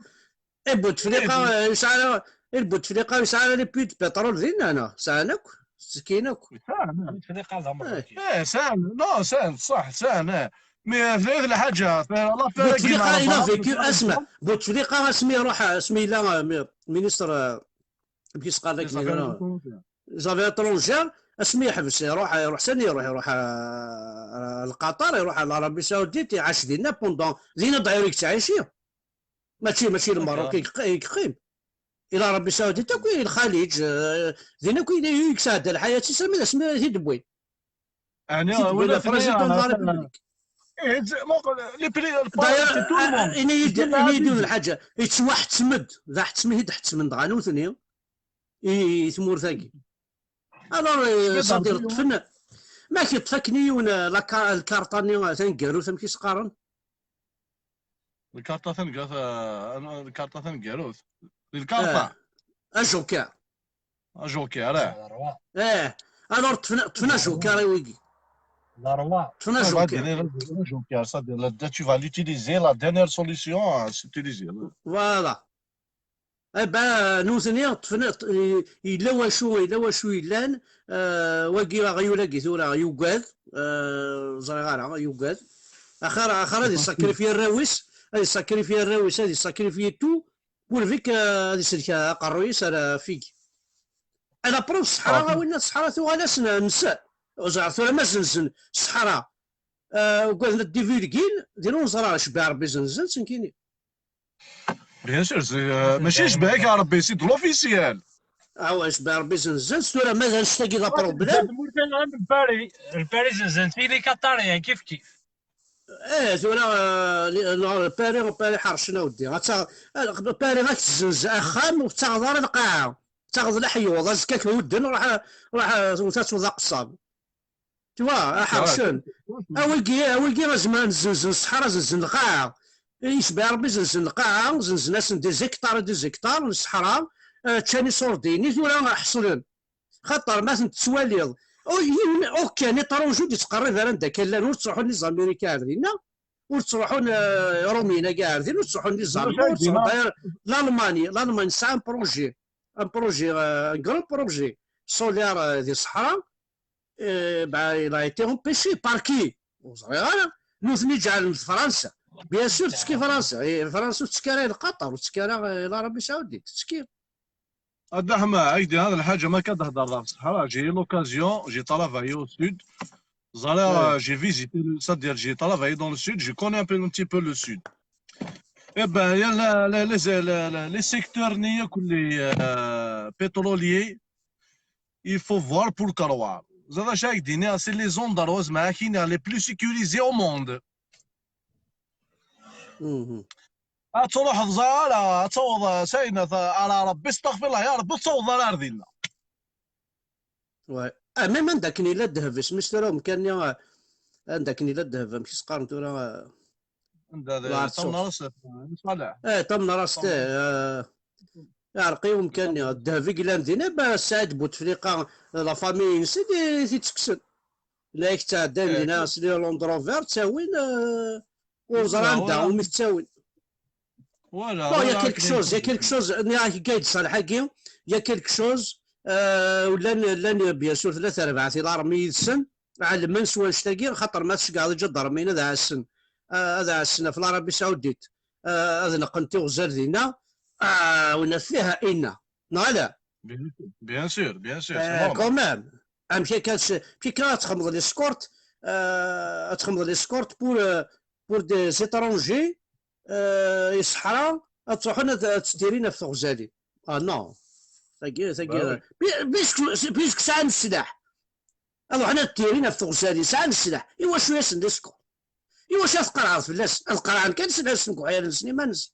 I Butefliqa, eh, yesɛa, i Butefliqa yesɛa les puits de pétrole dinna, neɣ? Sɛan akk, ttekkin akk. Butefliqa d Ameṛṛuki. Eh, sɛan, non, sɛan, ṣṣeḥ, sɛan, eh. Mi tella lḥaǧa, l'affaire-agi Butefliqa, il a vécu, asma, Butefliqa, asmi iruḥ, asmi yella, eh, mi-, ministre, eh, amek i s-qqaren akken, les affaires étrangères, asmi yeḥbes, iruḥ, iruḥ sani, iruḥ, iruḥ, eh, eh, Lqaṭer, iruḥ ɣer l'Arabie Saoudite, iɛac dinna pendant, dinna ḍayur i yettɛici. Mačči, mačči Lmerruk i yeqq-, i yeqqim. I l'Arabie Saoudite akk, i Lxaliǧ, eh, din akk i, i yesɛedda lḥayat-is, armi d asmi i t-id-wwin. Ɛni, i t-id-wwin, le président de la République. Eh, muqel, les prix, le problème, c'est tout le monde. Ini-yi-d, ini-yi-d yiwet n lḥaǧa. Yettwaḥettem-d. D aḥettem i t-id-ḥettmen dɣa nutni i, i tmurt-agi. Alors, eh, c'est-à-dire, ṭṭfen, ma k-yeṭṭef akken i yiwen, eh, la ka-, lkarṭa-nni, eh, taneggarut, amek i s-qqaren? Lkarṭa taneggarut, eh, lkarṭa taneggarut. Di lkarṭa. Eh, ajoker. Ajoker, eh. Eh, alors, ṭṭfen, ṭṭfen ajoker i wigi. Ṭṭfen ajoker. Ajoker, c'est-à-dire, là, tu vas l'utiliser, la dernière solution, eh, c'est utiliser. Voilà. Eh ben, nutni, ṭṭfen, ṭ-, i-, yella wacu, yella wacu yellan, eh, wagi aɣyul-agi tura yugad, eh, ẓriɣ ara, yugad. Axir, axir ad yessakrifi arraw-is, ad yessakrifi arraw-is, ad yessakrifi tout, pour vik, eh, ad isellek aqerruy-is ar, eh, fig. Ala preuve ṣṣeḥra, a winna ṣṣeḥra tuɣal-as n-, nsen. Ẓriɣ tura ma zenzen ṣṣeḥra. euh, ugaden ad divulgin, din ur neẓra, cebbaɛ Rebbi zzenzen-tt nekkini. Bien sûr, c'est, euh, mačči cebbaɛ-ik a Rebbi, c'est de l'officiel. Awa, cebbaɛ Rebbi zzenzen-tt, tura ma d annect-agi d aproblème. Lpari, Lpari zzenzen-t i les Qatariens kif kif. Eh, tura, euh, li- non, Lpari, Lpari ḥercen a weddi. Ad taɣ- Lpari ad k-tezzenz axxam ur tettaɣeḍ ara lqaɛa. Tettaɣeḍ leḥyuḍ, azekka k-hudden, ruḥ, ruḥ, ur tattuḍ aqeṣṣab. Tu vois, a ḥercen. Awigi, awigi, azemmer ad zzenzen ṣṣeḥra, zzenzen lqaɛa. Yecbeḥ Rebbi, zzenzen lqaɛa, zzenzen-asen des hectares et des hectares n ṣṣeḥra, eh, ččan iṣurdiyen-nni, tura ḥeṣlen. Xaṭer ma ten-tettwaliḍ, oh, yiwen, aucun étranger ur d-yettqerrib ara anda akka llan, ur ttruḥun les Américains ar dinna, ur ttruḥun, eh, Iṛumyen-agi ar dinna, ur ttruḥun les Allemands, ur ttruḥun d'ailleurs l'Allemagne, l'Allemagne tesɛa un projet, un projet, euh, un grand projet solaire, euh, di ṣṣeḥra, euh, bah, il a été empêché. Par qui? Ur ẓriɣ ara. Nutni ǧeɛlen d Fransa. Bien sûr, tettekki Fransa. Eh, Fransa ur tettekki ara i Lqaṭer, ur tettekki ara i l'Arabie Saoudite, tettekki. A Dda Ḥemma, ad k-d-iniɣ lḥaǧa, ma akka d-hḍereḍ ɣef ṣṣeḥra, j'ai eu l'occasion, j'ai travaillé au sud. Ẓriɣ, euh, j'ai visité, le- c'est-à-dire j'ai travaillé dans le sud, je connais un peu, un petit peu le sud. Eh ben, il y a la- la- les, les- les- les secteurs nni akk les, euh, pétroliers, il faut voir pour croire. Ẓriɣ acu ad k-d-iniɣ, c'est les endroits, zeɛma, akkin, les plus sécurisés au monde. Mhm. Ad truḥeḍ, ẓer ara, ad taweḍ, s ayen, ara Rebbi, astaɣfirullah, ya Rebbi, ur taweḍ ara ar dinna. Ouais. Ah, même anda akken yella ddheb, isem-is tura umkan-nni, ah, anda akken yella ddheb, amek i s-qqaren tura, ah, Anda d Lɛerṣuṣ. Tamnarast, Ṣaleḥ. Eh, Tamnarast, eh, ah, iɛreq-iyi umkan-nni. Ddheb i yellan din, eh, ba Saɛid Butefliqa, la famille-ines i t-, i t-ittekksen. La ak-ttɛeddan Eh, dinna, sli Land Rover, ttawin, eh, ur ẓran Voilà, anda, voilà. umi t-ttawin. Voilà, Bon, il y a voilà, quelque akken chose, il y a i- quelque chose, nniɣ-ak Gayd Ṣaleḥ-agi, il y a quelque chose, euh, llan, llan, bien sûr, tella terbaɛt i l'armée yid-sen, ɛelmen s wannect-agi, xaṭer ma tceggɛeḍ iǧadarmiyen ad ɛassen, euh, ad ɛassen ɣef l'Arabie Saoudite, euh, ad neqqen tiɣzal dinna, ah, wen fiha inna, neɣ ala? Bien sûr, bien sûr, bien sûr, c'est Euh, normal. quand même, amek akka, amek akka ad txedmeḍ l'escorte, euh, ad txedmeḍ l'escorte pour, euh, pour des étrangers, euh, i ṣṣeḥra, ad truḥen ad, ad ttidirin ɣef teɣzalin. Ah non. Tagi, tagi, Bah oui. pi- puisque, puisque sɛan sslaḥ. Ad ruḥen ad ttidirin ɣef teɣzalin, sɛan sslaḥ. I wacu i asen l'escorte? I wacu ad tqerɛeḍ fell-asen? Ad qerɛen kan s lḥess n uɛyal-nsen iman-nsen.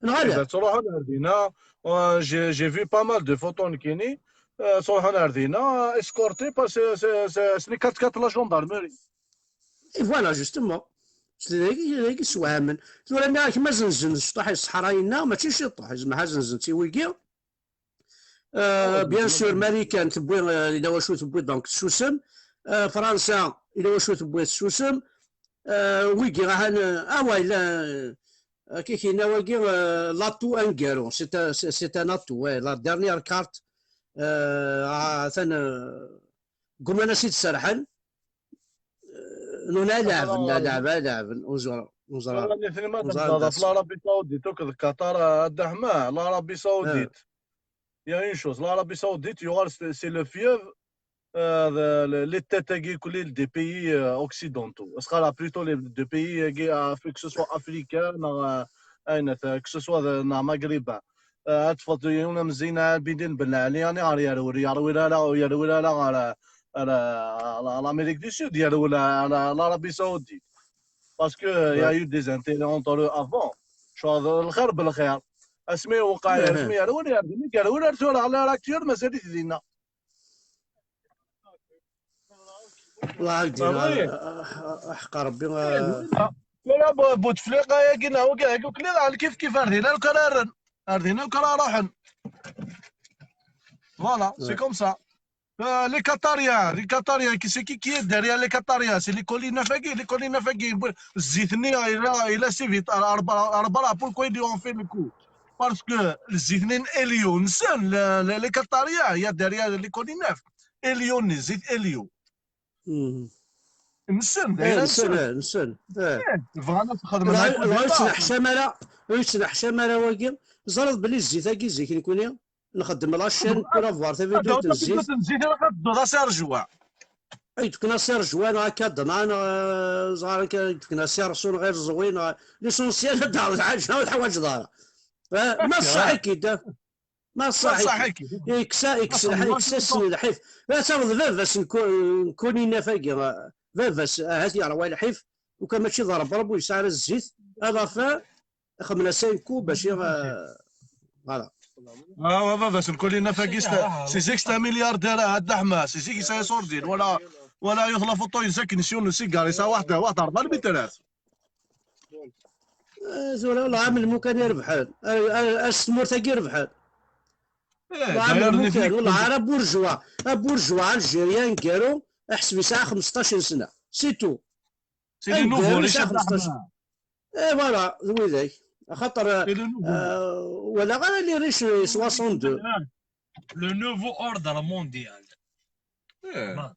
Neɣ ala? Eh ben, ttruḥun ar dinna, euh, j'ai, j'ai vu pas mal de photos nekkini, euh, ttruḥun ar dinna, escortés par ces, ces, ces, ces quatre quatre la gendarmerie. Et voilà, justement. C'est dagi, dagi swehhmen. Tura nniɣ-ak ma zenzen cṭuḥ i ṣṣeḥra-inna, mačči ciṭuḥ, izmeḥ ad zenzen-tt i wigi. Euh, bien sûr, Marikan tewwi, euh, yella wacu tewwi, donc tessusem. Euh, Fransa, yella wacu tewwi, tessusem. Euh, wigi, ahan, euh, ah ouais, la, euh, kikina wagi, euh, l'atout aneggaru, c'est un, c'est, c'est un atout, ouais, la dernière carte, euh, ah, atan, euh, gumman as-id-serḥen. Euh, nuna leɛben, la leɛben, leɛben, ur ẓra, ur ẓra. Nitni ma Ur ẓra tebɣaḍ anda ɣef l'Arabie Saoudite akked Qatar, a Dda Ḥemma, l'Arabie Saoudite. Ah. Il y a une chose, l'Arabie Saoudite, yuɣal c'est, c'est le fief, euh, de, le, les têtes-agi, les, des pays, euh, occidentaux. Est-ce que là, plutôt les, des pays, euh, que ce soit africains, euh, que ce soit, euh, maghrébins. Euh, ad tafeḍ yiwen am Zeyn Abidin Ben Ali, ani ɣer yerwel, yerwel ala, yerwel ala ɣer, ɣer, ɣer l'Amérique du Sud, yerwel ɣer l'Arabie Saoudite. Parce que, euh, il y a eu des intérêts entre eux avant. Cɣel lxir belxir. Asmi iwqeɛ, asmi yerwel, yerwel, yerwel ar tura, à l'heure actuelle, mazal-it dinna. Ḥeqqa Rebbi. Tura Butefliqa-agi neɣ wagi, agi ukli, kif kif ar dinna akk ara rren. Ar dinna akk ara ruḥen. Voilà, c'est comme ça. Euh, les Qatariens, les Qatariens, qui c'est qui, qui est derrière les Qatariens? C'est les Kolinef-agi, les Kolinef-agi. Zzit-nni, il a, il a si vite, Arbala, pourquoi ils lui ont fait le coup? Parce que zzit-nni n Elio, nsen, les, les, les Qatariens, il y a derrière les Kolinef. Elio, zzit Elio. Nsen, eh, nsen, eh, nsen. Eh. Bɣan ad xedmen. Ur yettneḥcam ara, ur yettneḥcam ara wagi. Ẓriɣ belli zzit-agi zik nekni nxeddem la chaîne pour avoir tavidut n zzit. Zzit ara tedduḍ as arjwa. Ay d-fken asirjwa neɣ akadna neɣ, eh, ẓer akka, ay d-fken asirsu neɣ irẓwi neɣ, l'essentiel ad d-taɣeḍ lḥaǧa ur teḥwaǧeḍ ara. Eh, ma ṣṣaḥ-ik-id, ma ṣṣaḥ-ik-id. Yekkes-, yekkes-, yekkes-asen lḥif. Ad taweḍ baba-s n ku-, n Kuninaf-agi, eh, baba-s ahat yerwa lḥif, ukan mačči d arebreb ur yesɛi ara zzit, ad afen, xemmen-as ayen ku bac i, eh, voilà. Ah, ouais, baba-s n Kuninaf-agi, c'est, c'est zik c'est un milliardaire, ah, Dda Ḥma, c'est zik yesɛa iṣurdiyen, wala, wala yut la photo yezak n syon n sigar, yesɛa waḥed, waḥed rebɛa lmitrat. Eh, tura, wallah, am lmukan i rebḥen. Eh, eh, as tmurt-agi rebḥen. Eh, wallah, am d'ailleurs, lmukan, nitni wallah, ara burjwa, aburjwa algérien aneggaru, aḥseb yesɛa xmesṭac n sna. C'est tout. C'est les nouveaux, aneggaru les yesɛa chefs xmesṭac. Eh, voilà, d widak. Axaṭer, c'est les nouveaux. Eh, walaɣ ara les riches, eh, soixante-deux. Le nouveau ordre mondial. Eh. Bon.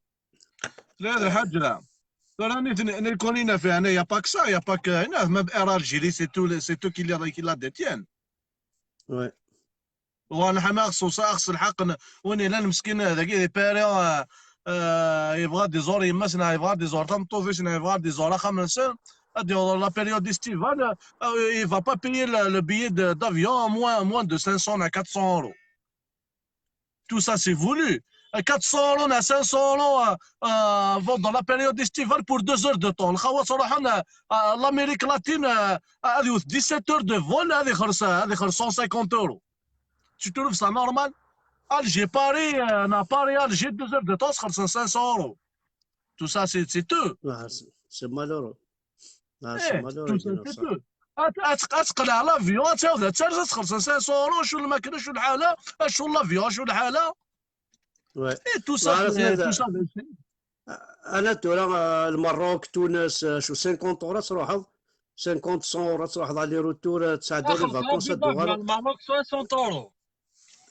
Tella d lḥaǧa. Tura nitni, nitni Kuninaf, yeɛni, y a pas que ça, y a pas que, non, même Air Algérie, c'est tout, c'est tout qui la, qui la détient. Ouais. Wa nḥama xṣuṣa, xṣ lḥeqq n win yellan meskin dagi di Paris, euh, euh, yebɣa ad iẓur yemma-s, neɣ yebɣa ad iẓur tameṭṭut-is, neɣ yebɣa ad iẓur axxam-nsen, ad yaweḍ la période estivale, euh, il va pas payer le, le billet de, d'avion à moins, moins de cinq cents à quatre cents euros. Tout ça, c'est voulu. Euh, quatre cents euros, à cinq cents euros, euh, euh, vont dans la période estivale pour deux heures de temps. Lxawa ttruḥen, euh, euh, l'Amérique latine, euh, euh, ad yewwet dix-sept heures de vol, ad ixelleṣ, ad ixelleṣ cent cinquante euros. Tu trouves ça normal? Alger, Paris, euh, na Paris, Alger, deux heures de temps, xelleṣen cinq cents euros. Tout ça, c'est, c'est tout. Ah, c'est, c'est malheureux. Ah, c'est malheureux, tout ça, c'est tout. Ad, ad, ad teqleɛ l'avion, ad tɛawed ad terz, ad txelṣ cinq cents euros, acu lmakla, acu lḥala, acu l'avion, acu lḥala. Ouais. Et tout ça, tout ça, ana tura, euh, Lmerruk, Tunes, euh, acu, cinquante euros ad truḥeḍ, cinquante, cent euros ad truḥeḍ aller-retour, euh, ad tesɛeddaḍ les vacances, ad d-tuɣaleḍ. Lmerruk, soixante euros.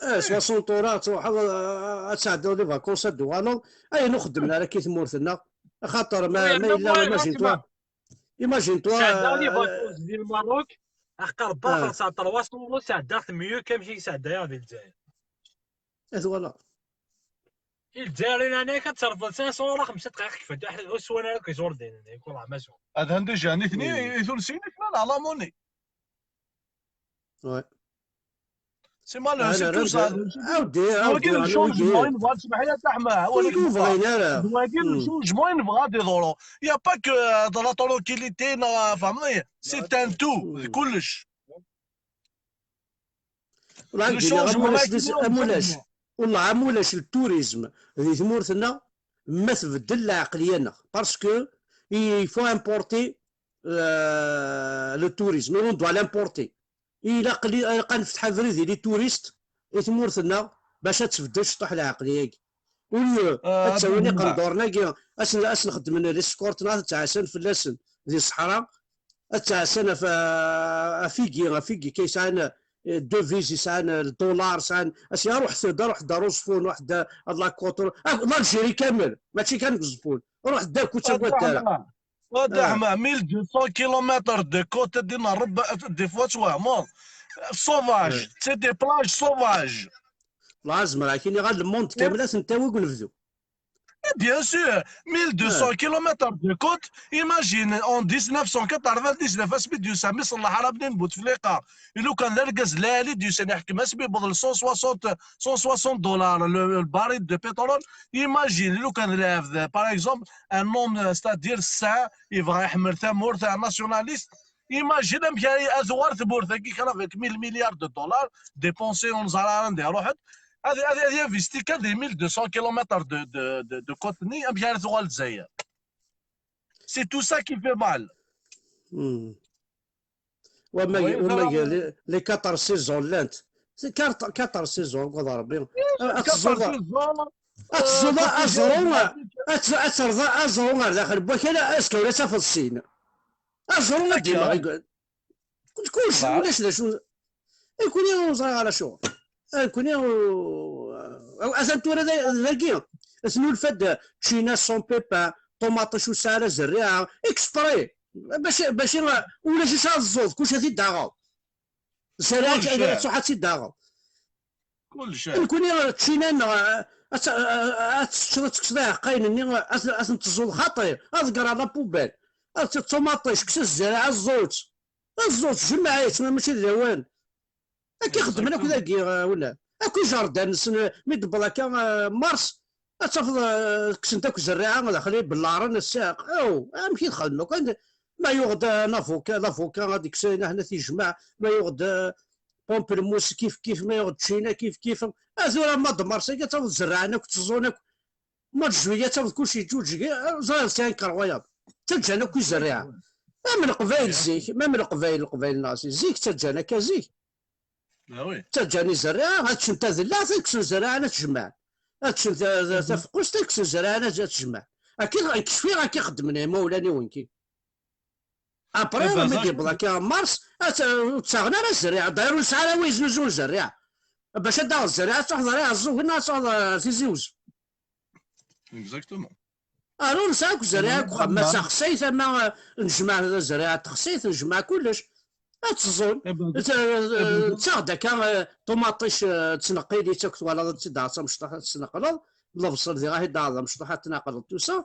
Eh, soixante euros ad truḥeḍ, euh, ad tesɛeddaḍ les vacances, ad d-tuɣaleḍ. Ayen ur xeddmen ara akka i tmurt-nneɣ. Axaṭer ma, ma yella, imagine-toi. Imagine-toi, sɛeddaɣ les vacances di Lmerruk, axaṭer rebbax, ah, trois cents euros sɛeddaɣ-t mieux que amek i sɛeddayeɣ di Lezzayer. Ad wala. I Lezzayer, in ɛni ad terfeḍ cinq cents euros, xemsa dqayeq kfan, ur swan ara akk iẓurdiyen-nni, kul amasu. Ad handi ja nitni, i tulsin, i kman ɛla moni. Ouais. C'est malheureux, c'est tout ça. Wagi le changement i nebɣa, semmeḥ-iyi a Dda Ḥma, wagi le changement i nebɣa ad iḍru. Il y a pas que, euh, de la tranquillité, neɣ, fehmeḍ-iyi, c'est un tout, d kullec. Le changement, am ulac, am ulac le tourisme di tmurt-nneɣ, ma tbeddel lɛeqliya-nneɣ. Parce que il faut importer, euh, le tourisme, et on doit l'importer. Ilaq, ilaq ad nefteḥ abrid i les touristes i tmurt-nneɣ bac ad tbeddel ciṭuḥ lɛeqliya-agi. Au lieu, euh, ad ttawin iqenduren-agi, ad sen-, ad sen-xeddmen les escortes, neɣ ad ttɛassan fell-asen di ṣṣeḥra, ad ttɛassan af, af igi, af igi kan yesɛan, eh, devise, yesɛan, eh, le dollar, sɛan, as-, ruḥet-d, ruḥet-d ar Uẓeffun, ruḥet-d ar la Côte, ah, l'Algérie kamel, mačči kan deg Uẓeffun. Ruḥet-d akk, ur ttagad ara. Wa Dda Ḥma, mille deux cents kilomètres de côte, ad d-ineṛṛeb, des fois twehmeḍ. Sauvage, c'est des plages sauvages. Lɛazmer, akin iɣal le monde kamel ad ten-tawi deg unebdu. Eh, bien sûr, mille deux cents kilomètres de côte, imagine, en dix-neuf cent quatre-vingt-dix-neuf, asmi d-yusa mmi Ṣelleḥ Ara Bnin Bouteflika, i lukan d argaz lɛali d-yusan iḥkem, asmi yewweḍ le cent soixante, cent soixante dollars le, le baril de pétrole, imagine, i lukan d lɛebd, par exemple, un homme, c'est-à-dire saint, yebɣa iḥemmel tamurt, un nationaliste, imagine amek ara tuɣal tmurt-agi, kra avec mille milliards de dollars dépensés, ur neẓri ara anda iruḥen, ad, ad, ad investi kan des mille deux cents kilomètres de, de, de, de côte-nni, amek ara tuɣal Lezzayer. C'est tout ça qui fait mal. Hmm. Wamag, wamag, les, les quatre saisons llant. C'est quatre, quatre saisons, akked Rebbi. Ad teẓẓuḍ, ad teẓẓuḍ aẓru, ad t-, ad terreḍ aẓru ɣer daxel n wakal, azekka ur ad tafeḍ sin. Aẓru ad d-ineɣ. Kullec, ulac d acu. Nekkni ur neẓri ara acuɣer. Nekkni ur-, atan tura da-, dagi, tennulfa-d ččina sans pépins, ṭumaṭic ur tesɛi ara zerriɛa, exprès, bac, bac ulac acu ara teẓẓuḍ, kullec ad t-id-taɣeḍ. Zerriɛa ad truḥ ad tt-id-taɣeḍ. Kullec. Nekkni ččina-nneɣ, Ad t-, ad teččeḍ, ad tekkseḍ iɛeqqayen-nni, ad, ad ten-teẓẓuḍ xaṭi, ad ḍegreɣ la poubelle. Ad t-, ṭumaṭic, kkes zzerriɛa, ẓẓu-tt. Ẓẓu-tt, jmeɛ-itt, ma mačči d lawan. Akka i xeddmen akk dagi, eh, wala. Akk ijerdan-nsen, eh, mi d-tewweḍ akka, eh, mars, ad tafeḍ, eh, kksen-d akk zzerriɛa daxel, i bellaren, ssiɛq. Aw, amek i txedmem akk? Anda, ma yuɣ-d, eh, un avocat, l'avocat ad ikkes ayen aḥna t-ijmeɛ, ma yuɣ-d, eh, pamplemousse kif kif, ma yuɣ-d ččina kif kif. Ah, tura ma d mars-agi ad tafeḍ zzerriɛa akk tteẓẓun akk. Ma d juillet ad tafeḍ kullec yeǧǧuǧeg, eh, ẓriɣ d kan kar wayeḍ. Ttaǧǧan akk i zzerriɛa. Am Leqbayel zik, ma am Leqbayel, Leqbayel neɣ zik, zik ttaǧǧan akka zik. Ah oui. Ttaǧǧan i zzerriɛa, ad ččen tadellaɛt, ad kksen zzerriɛa, ad tjemɛen. Ad ččen ta-, ta-, tafeqqust, ad kksen zzerriɛa, ad tjemɛen. Akka, kecfiɣ akka xeddmen imawlan-iw nekki. Après, eh ben, mi d-yewweḍ akka mars, ad tt-, ur ttaɣen ara zzerriɛa. D'ailleurs, ur nesɛi ara wi yeznuzun zzerriɛa. Bac ad d-taɣeḍ zzerriɛa, ad truḥeḍ ɣer Iɛeẓẓugen, ad truḥeḍ ɣer Tizi Wezzu. Exactement. Ah, ur nesɛi akk zzerriɛa deg uxxam. Ma d taxsayt, ama, eh, nejmeɛ zzerriɛa n texsayt, nejmeɛ kullec. Ad teẓẓun. Eh ben, tt-, eh, eh ben, ttaɣ-d akka, eh, ṭumaṭic, eh, ttneqqil-itt akk, twalaḍ ad tt-id-taɣeḍ tamecṭuḥt ad tt-tneqleḍ, lebṣel diɣ ad t-id-taɣeḍ tamecṭuḥt ad t-tneqleḍ, tout ça.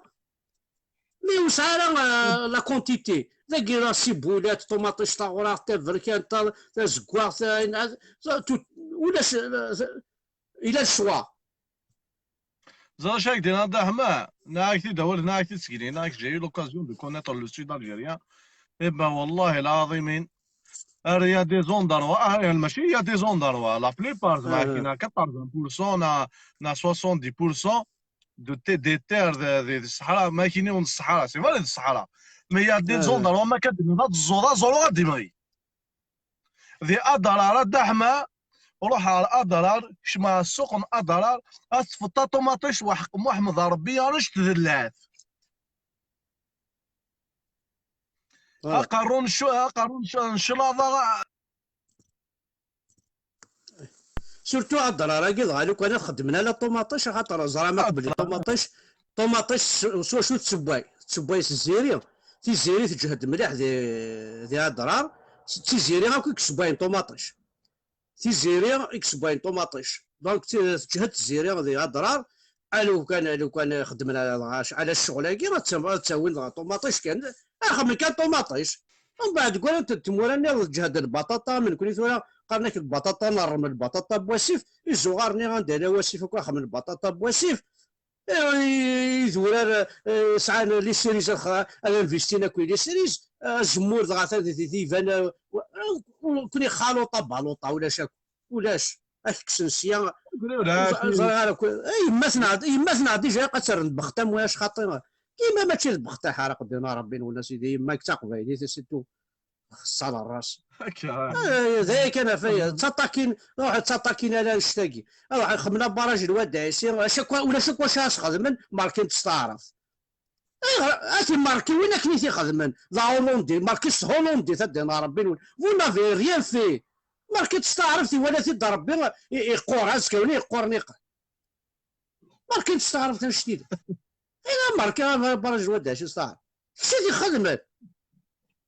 Mi ur nesɛi ara, eh, la quantité. Dagi la ciboulette, ṭumaṭic taɣuraɣt, taberkant, ta-, tazeggaɣt, ta-, ta-, tout, ulac, eh, ila lecwa. Ẓer acu ak-d-yenna Dda Ḥemma, nniɣ-ak-t-id awal, nniɣ-ak-t-id seg-nni, nniɣ-ak, j'ai eu l'occasion de connaître le sud algérien. Eh ben, wallahi lɛaḍimin, il y a des endroits, ah, mačči il y a des endroits, la plupart, ma kina quatre-vingts pour cent, na, na soixante-dix pour cent de te-, des terres de, de, de Sahara, ma kini on Sahara, c'est vrai, de Sahara. Mais il y a des endroits, ma kad-, ma tẓuḍ aẓru ad d-imɣi. Di Adrar, a Dda Ḥemma, ruḥ ɣer Adrar, kcem ɣer ssuq n Adrar, ad tfeḍ taṭumaṭic, weḥq Muḥemmed Ṛebbi, anect d llat. Voilà. Aqerru n cu-, aqerru n cu-, n claḍa. Surtout Adrar-agi, dɣa lukan ad xedmen ala ṭumaṭic, axaṭer ẓran akk belli ṭumaṭic, ṭumaṭic s, s wacu tessewway? Tessewway s zziri. Tiziri teǧhed mliḥ di, di Adrar. S-, d Tiziri akk i yessewwayen ṭumaṭic. Tiziri i yessewwayen ṭumaṭic. Donc, ti-, teǧhed Tiziri di Adrar. A lukan, a lukan xedmen ala, dɣa, ala ccɣel-agi, ad tt-, ad tt-awin dɣa ṭumaṭic kan. Axem kan ṭumaṭic. Umbeɛd, deg wara n tmura-nni, teǧhed lbaṭaṭa, am nekni tura, qqaren-ak lbaṭaṭa n ṛṛmel, lbaṭaṭa n wasif, izuɣar-nni anda yella wasif akk, axem lbaṭaṭa n wasif. Eh, idurar, eh, sɛan les cerises ad x-, ad investin akk les cerises, eh, azemmur dɣa ta-, di, di, di, iban, eh, ur, ur, ken ixaluṭa baluṭa, ulac akk, ulac, ad k-kksen sya, ur ẓ-, ur ẓriɣ ara akk, eh, yemma-tneɣ, yemma-tneɣ déjà ilaq ad terren ddbex tamwac xaṭi, yemma mačči d ddbex taḥraq, dina Ṛebbi-nwen a sidi, yemma-k d taqbaylit, c'est tout. Xeṣṣar ras. Akka. Eh, d aya kan ɣef ay ttaṭakin, ruḥ ttaṭakin ala annect-agi. Ruḥ xemla barrage n Wad Ɛisi, acu akk, ulac akk wacu ara sxedmen, markin s taɛrabt. Ayɣer, a timarkiwin akken i t-ixedmen, la Hollande, markin s Hollande, ad d-iniɣ Ṛebbi-nwen. Vous n'avez rien fait. Markin s taɛrabt, iwala-t-id Ṛebbi, i, iqqur, azekka-nni iqqur niqal. Markin s taɛrabt annect-agi. Ina markin barrage n Wad Ɛisi s taɛrabt. Kečč i t-ixedmen.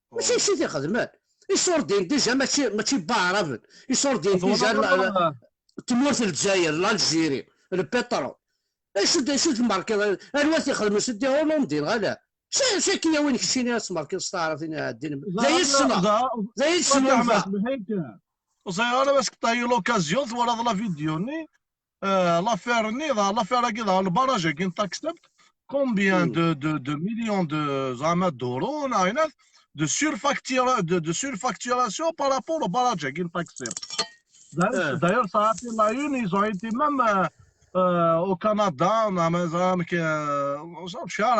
Mačči kečč i t-ixedmen. Iṣurdiyen déjà mačči, mačči baɛraben. Iṣurdiyen déjà la, la, tmurt n Lezzayer, l'Algérie, le pétrole. Acu d, acu d lmarka, anwa t-ixedmen, c'est des Hollandais, neɣ ala? Acu, acu akka yawin keččini ad tmerkiḍ s taɛrabt-nni iɛeddin? D aya i ssneɣ. D aya i ssneɣ. Ur ẓriɣ ara ma as-k-tayi l'occasion, twalaḍ la vidéo-nni, euh, l'affaire-nni, l'affaire-agi, le barrage-agi n Taksebt, combien de, de, de millions de, زعما, d'euros, de surfactura-, de, de surfacturation par rapport au barrage-agi n Taksebt. D'ailleurs, d'ailleurs, ça a fait la une, ils ont été même, euh, euh, au Canada, زعما, زعما, euh, شحال،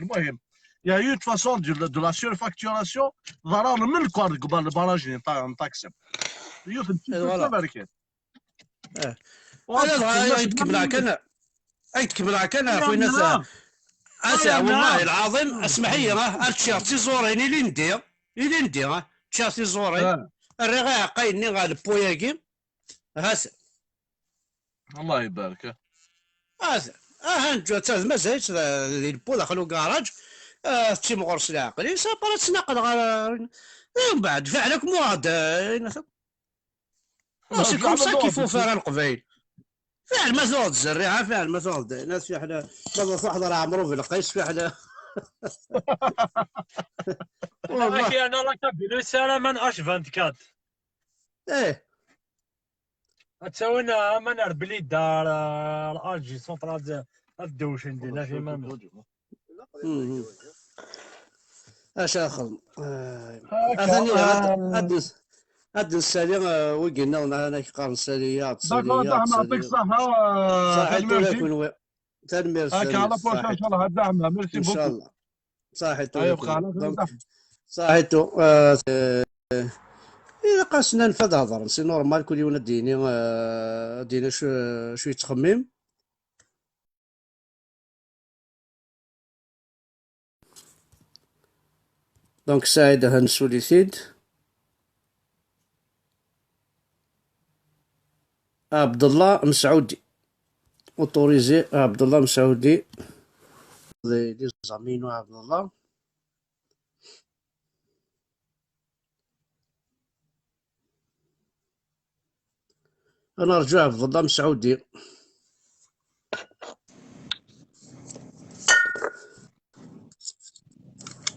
المهم. Il y a eu de toute façon de, de la surfacturation, ضرر من الكوار قبل البراج نتاع، نتاع كسب. يوث نتي. Voilà. تبارك. Eh. Ad tkemmleɣ kan, ad tkemmleɣ kan, a xwina. Ata, wallahi lɛaḍim, asmeḥ-iyi, ah, ad ččiɣ tiẓurin ilindi, ilindi, ah, ččiɣ tiẓurin, rriɣ iɛeqqayen-nni ɣer lpuy-agi, hata. Allah ibarek. Hata, aha, neǧǧa-tt mazal-itt di lpuy daxel ugaṛaǧ, ah, tettimɣur s leɛqel-is, après ad tt-naqel ɣer, eh, mbeɛd, fiɛel akk muɣ-d, eh, c'est comme ça qu'il faut faire à Leqbayel. Fiɛel ma tuɣeḍ zzerriɛa, fiɛel ma tuɣeḍ nas, fiḥel ma tuɣeḍ uḥeḍ ar Ɛemru Belqis, fiḥel. Wallah. Akken ana la kabine sara man H vingt-quatre. Eh. Ad tawin aman ar Blida, ar, ar Alger, Central, ad dewcen dinna fi iman. Mhm. Acu ara xedmeɣ? Ah, akka, atan ah. Ad, ad, ad nessali, ah, wigi nniḍen, ah, anak qqaren ssali-ya, ssali-ya, ssali-ya. D'accord, Dda Ḥmed, yeɛṭik ṣṣeḥḥa, ah, tanemmirt-ik. Tanemmirt, akka, à la prochaine, inchallah, Dda Ḥmed, merci beaucoup. Inchallah. Ṣaḥit. Aywa, xalas, donc, ṣaḥit. Ah, eh, ilaq-asen anef ad hedren, c'est normal, kul yiwen ad d-yini, eh, ad d-yini acu, acu yettxemmim. Donc, Saɛid, ha nessuli-t-id. Abdallah Messaoudi. Autorisé Abdallah Messaoudi. Les, les amis, non, Abdallah. Ad nerǧu Ɛebdellah Messaoudi.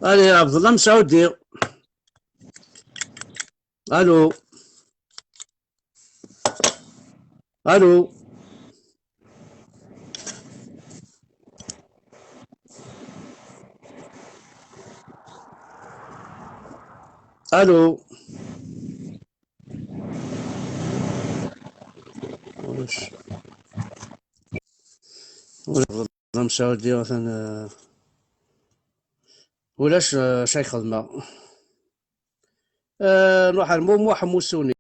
Allez, Ɛebdellah Messaoudi. Allô. Allô. Allô. Ulac. Ulac. Messaoudi atan, eh, ulac, eh, acu ay xedmeɣ. Eh, nruḥ ar Muḥ Musuni.